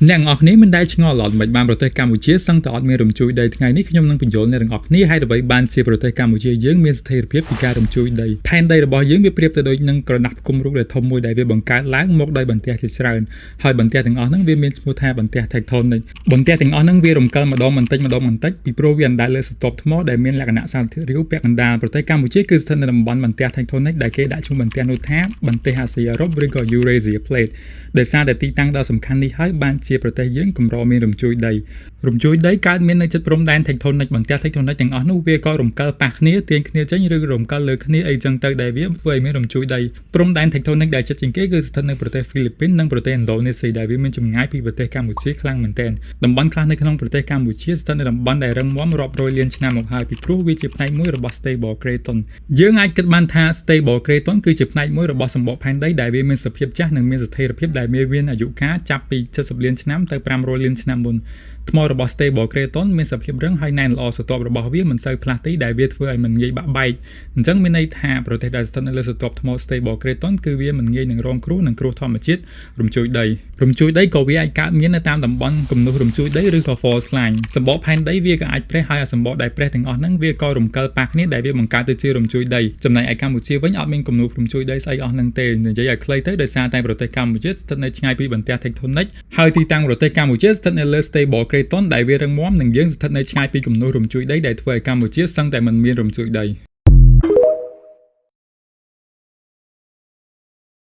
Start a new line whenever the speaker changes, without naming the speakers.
អ្នកទាំងអស់គ្នាមិនដែលឆ្ងល់អត់មិនបានប្រទេសកម្ពុជាសឹងតែអត់មានរំជួយដីថ្ងៃនេះខ្ញុំនឹងពន្យល់អ្នកទាំងអស់គ្នាហេតុអ្វីបានជាប្រទេសកម្ពុជាយើងមានស្ថិរភាពពីការរំជួយដីផែនដីរបស់យើងវាប្រៀបទៅដូចនឹងក្រដាសផ្គុំរូបដែលធំមួយដែលវាបង្កើតឡើងមកដោយបន្ទះជាច្រើនហើយបន្ទះទាំងអស់ហ្នឹងវាមានឈ្មោះថាបន្ទះ tectonic បន្ទះទាំងអស់ហ្នឹងវារំកិលម្ដងបន្តិចម្ដងបន្តិចពីព្រោះវាអណ្ដែតលើស្រទាប់ថ្មដែលមានលក្ខណៈសារធាតុរាវពាក់កណ្ដាលប្រទេសកម្ពុជាគឺស្ថិតនៅតំបន់បន្ទះ tectonic ដែលគេដាក់ឈ្មោះបន្ទះនោះថាបន្ទះអាស៊ីអឺរ៉ុបឬក៏ Eurasia Plate ដោយសារតែទីតាំងដ៏សំខាន់នេះហើយបានជាប្រទេសយើងកម្រមានរំជួយដីរំជួយដីកើតមាននៅជិតព្រំដែន tectonic បន្ទះ tectonic ទាំងអស់នោះវាក៏រំកិលប៉ះគ្នាទាញគ្នាចេញឬរំកិលលើគ្នាអីចឹងទៅដែលវាធ្វើឲ្យមានរំជួយដីព្រំដែន tectonic ដែលជិតជាងគេគឺស្ថិតនៅប្រទេសហ្វីលីពីននិងប្រទេសឥណ្ឌូនេស៊ីដែលវាមានចម្ងាយពីប្រទេសកម្ពុជាខ្លាំងមែនទែនតំបន់ខ្លះនៅក្នុងប្រទេសកម្ពុជាស្ថិតនៅតំបន់ដែលរឹងមាំរាប់រយលានឆ្នាំមកហើយពីព្រោះវាជាផ្នែកមួយរបស់ stable craton យើងអាចគិតបានថា stable craton គឺជាផ្នែកមួយរបស់សម្បកផែនដីដែលវាមានសភាពចាស់និងមានស្ថិរភាពដែលមានអាយុកាលចាប់ពី70លានឆ្នាំទៅ500លានឆ្នាំមុនថ្មរបស់ stable craton មានសភាពរឹងហើយណែនល្អស្រទាប់របស់វាមិនសូវផ្លាស់ទីដែលវាធ្វើឲ្យមិនងាយបាក់បែកអញ្ចឹងមានន័យថាប្រទេសដែលស្ថិតនៅលើស្រទាប់ថ្ម stable craton គឺវាមិនងាយនឹងរងគ្រោះនឹងគ្រោះធម្មជាតិរំជួយដីរំជួយដីក៏វាអាចកើតមាននៅតាមតំបន់គំនូសរំជួយដីឬក៏ fault line សម្បកផែនដីវាក៏អាចប្រេះហើយអាសម្បកដែលប្រេះទាំងអស់ហ្នឹងវាក៏រំកិលប៉ះគ្នាដែលវាបង្កើតទៅជារំជួយដីចំណែកឯកម្ពុជាវិញអត់មានគំនូសរំជួយដីស្អីអស់ហ្នឹងទេនិយាយឲ្យខ្លីទៅដោយសារតែប្រទេសកម្ពុជាស្ថិតនៅឆ្ងាយពីបន្ទះ tectonic ហើយទីតាំងប្រទេសកម្ពុជាស្ថិតនៅលើ stable craton ដែលវារឹងមាំនិងយើងស្ថិតនៅឆ្ងាយពីគំនូសរំជួយដីដែលធ្វើឲ្យកម្ពុជាសឹងតែមិនមានរំជួយដី។